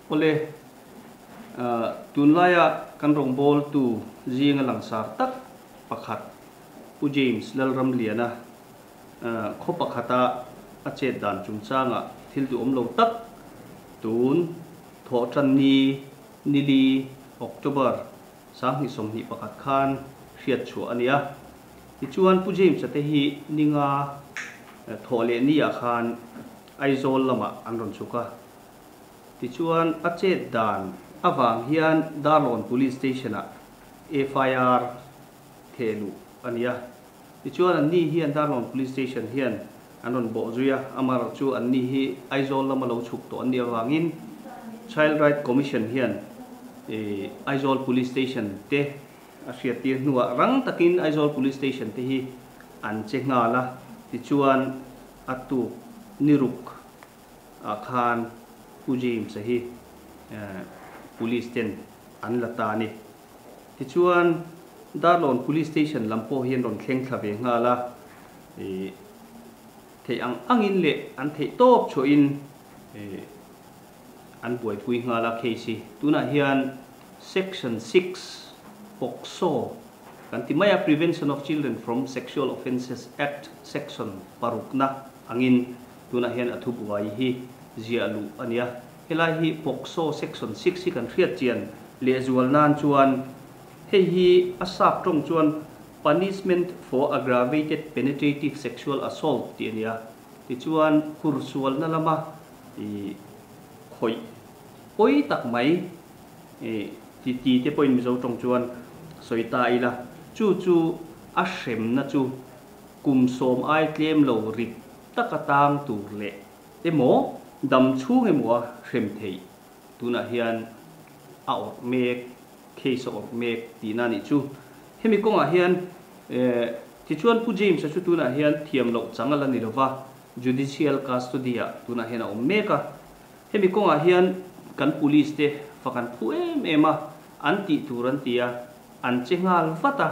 Awle, tunlaia kan rawngbawltu zinga langsar tak pakhat Pu James Lalramliana khaw pakhata a chet dan chungchanga thil duhawm lo tak tun Thawhtanni nili October 2021 khan hriat chhuah a ni a. Tichuan Pu James-a te hi ninga thawh leh ni-ah khan Aizawl lamah an rawn chhuk a. Tichuan a chet dan avang hian Darlawn Police Station-ah FIR theh luh a ni a. Tichuan anni hian Darlawn Police Station hian an rawn bawh zui a, amaherawhchu anni hi Aizawl lama lo chhuk tawh an nih avangin Child Right Commission hian Aizawl Police Station te a hriattir hnuah rang takin Aizawl Police Station te hi an che nghal a, tichuan a tuk ni ruk ah khan Pu James-a hi Police ten an la ta a ni. Tichuan Darlawn Police Station lam pawh hi an rawn thleng thla ve nghal a, theih ang angin leh an theih tawp chhuahin an buaipui nghal a case hi. Tunah hian Section 6, POCSO, kan ti mai a, Prevention of Children from Sexual Offences Act Section parukna angin tunah hian a thubuai hi ziah luh a ni a. Helai hi POCSO Section 6 hi kan hriat chian lehzual nan chuan hei hi a sap tawng chuan Punishment for Aggravated Penetrative Sexual Assault tih a ni a. Tichuan hursualna lama khawih pawi tak mai ti ti te pawhin Mizo tawng chuan sawi ta ila, chu chu a hremna chu kum 10 ai tlem lo rip taka tang tur leh emaw dam chhung emaw a hrem theih tunah hian a awrh mek, case a awrh mek tihna a nih chu. Hemi kawngah hian tichuan Pu James-a chu tunah hian thiam loh chang a la ni lova, judicial custody-ah tunah hian a awm mek a. Hemi kawngah hian kan police te fak an phu em em a, an tih tur an ti a, an che nghal vat a.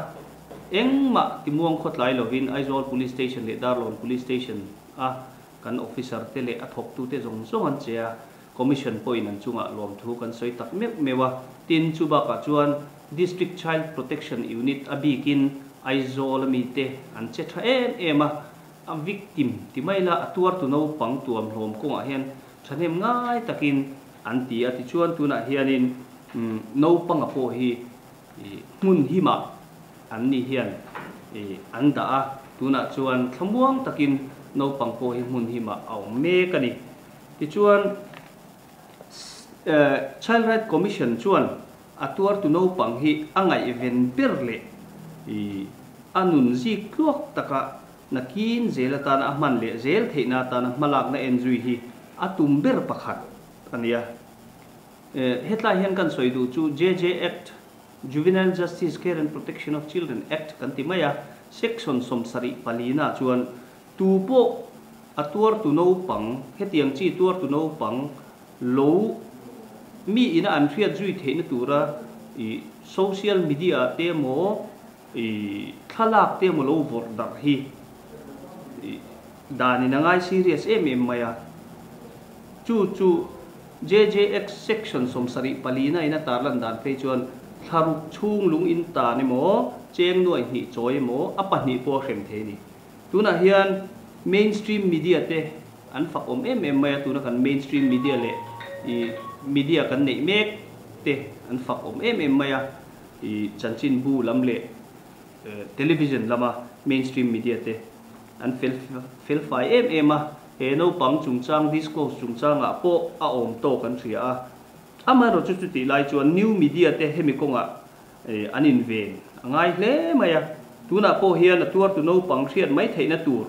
Engmah timuang khawtlai lovin Aizawl Police Station leh Darlawn Police Station a kan officer te leh a thawktute zawng zawng an che a, Commission pawhin an chungah lawmthu kan sawi tak meuh meuh a. Tin, chu bakah chuan District Child Protection Unit a bikin Aizawl a mite an che tha em em a, A victim ti mai la, a tuartu naupang tuam hlawm kawngah hian thahnem ngai takin an ti a, tichuan tunah hianin naupanga pawh hi hmun himah an ni hian an dah a, tunah chuan thlamuang takin naupang pawh hi hmun himah a awm mek a ni. Tichuan Child Right Commission chuan a tuartu naupang hi a ngaihven ber leh a nun zik tluak taka nakin zel atana a hman leh zel theihna atana hmalakna en zui hi a tum ber pakhat a ni a. Hetlai hian kan sawi duh chu JJ Act, Juvenile Justice Care and Protection of Children Act kan ti mai a, Section 74 ah chuan tu pawh a tuartu naupang, hetiang chi tuartu naupang lo mi ina an hriat zui theihna tura i social media ah te emaw i thlalak te emaw lo vawrh darh hi i danin a ngai serious em em mai a. Chu chu JJX section 74 na in a tarlan dan phei chuan thlaruk chhung lung in tan emaw cheng nuai hnih chawi emaw a pahnih pawh a hrem thei a ni. Tunah hian mainstream media te an fak awm em em mai a, tuna kan mainstream media leh i media kan neih mek te an fak awm em em mai a, i chanchinbu lam leh television lama mainstream media te an fel fel fai em em a, he naupang chungchang disclose chungchangah pawh a awm tawk an hria a, amaherawhchu chutih lai chuan new media te hemi kawngah an inven a ngai hle mai a, tunah pawh hian a tuartu naupang hriat mai theihna tur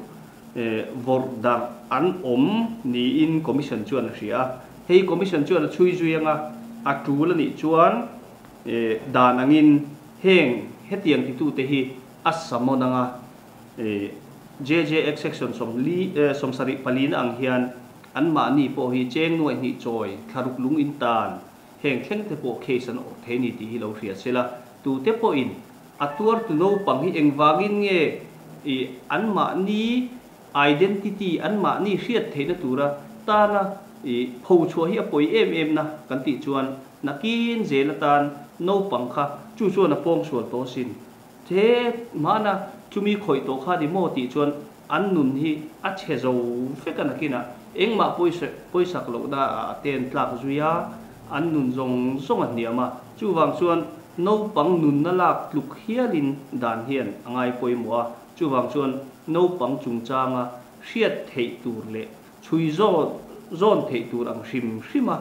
vawrh darh an awm niin Commission chuan a hria a. Hei Commission chuan a chhui zui anga a tul a nih chuan dan angin heng hetiang titute hi a summon anga JJX Section 74 na ang hian anmahni pawh hi cheng nuaih hnih chawi thlaruk lung in tan Heng thleng te pawh case an awrh thei ni tih hi lo hria sela, tute pawhin a tuartu naupang hi engvangin nge i anmahni identity, anmahni hriat theihna tura tana I pho chhuah hi a pawi em em na kan tih chuan nakin zel atan naupang kha chu chuan a pawngsual tawh asin. He hmana chumi khawih tawh kha ni maw tih chuan an nun hi a chhe zo vek a nakinah engmah pawisak lohna ah te an tlak zui a, an nun zawng zawng a hniam a. Chuvang chuan naupang nunna lak tluk hialin dan hian a ngai pawimawh a. Chuvang chuan naupang chungchanga hriat theih tur leh chhui zawn theih tur ang hrim hrima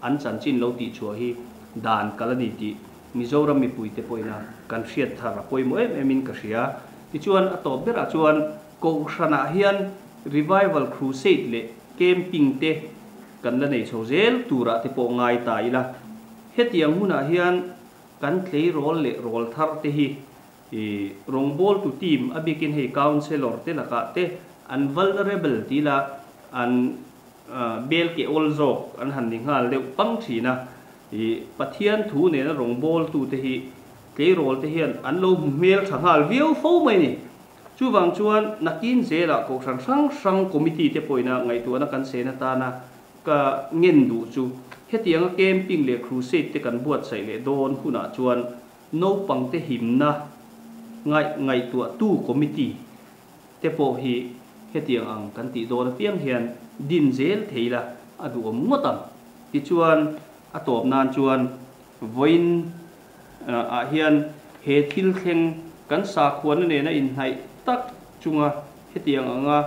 an chanchin lo tihchhuah hi dan kal a ni tih Mizoram mipuite pawhina kan hriat thar a pawimawh em emin ka hria. Tichuan a tawp berah chuan Kohhranah hian Revival Crusade leh Camping te kan la nei chho zel turah te pawh ngai ta ila. Hetiang hunah hian kan tleirawl leh rawl thar te hi rawngbawltu team a bikin hei Councellor te lakah te an vulnerable ti ila an bel keh awl zawk an han ni nghal deuh pang thin a. I Pathian thu nena rawngbawltute hi tleirawl te hian an lo hmu hmel tha nghal viau fo mai ni. Chuvang chuan nakin zelah kohhran hrang hrang committee te pawhina ngaihtuahna kan sen atana ka ngen duh chu hetianga camping leh crusade te kan buatsaih leh dawn hunah chuan naupangte himna ngaih ngaihtuahtu committee te pawh hi hetiang ang kan tih dawn apiang hian din zel thei la a duhawm ngawt ang. Tichuan a tawp nan chuan vawiin ah hian he thil thleng kan sakhuana nena inhnaih tak chunga hetiang anga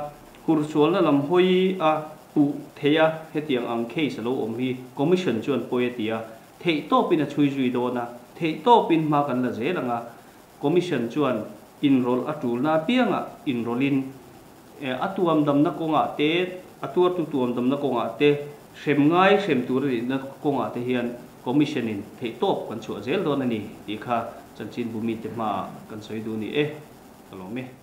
hursualna lam hawi a puh theih a hetiang ang case a lo awm hi Commission chuan pawi a ti a, theihtawpin a chhui zui dawn a, theihtawpin hma kan la zel ang a. Commission chuan inrawlh a tulna apiangah inrawlhin a tuamdamna kawngah te, a tuartu tuamdamna kawngah te, hrem ngai hrem tur a nihna kawngah te hian Commission-in theihtawp kan chhuah zel dawn a ni tih kha chanchinbu mite hmaah kan sawi duh ni e. Ka lawm e.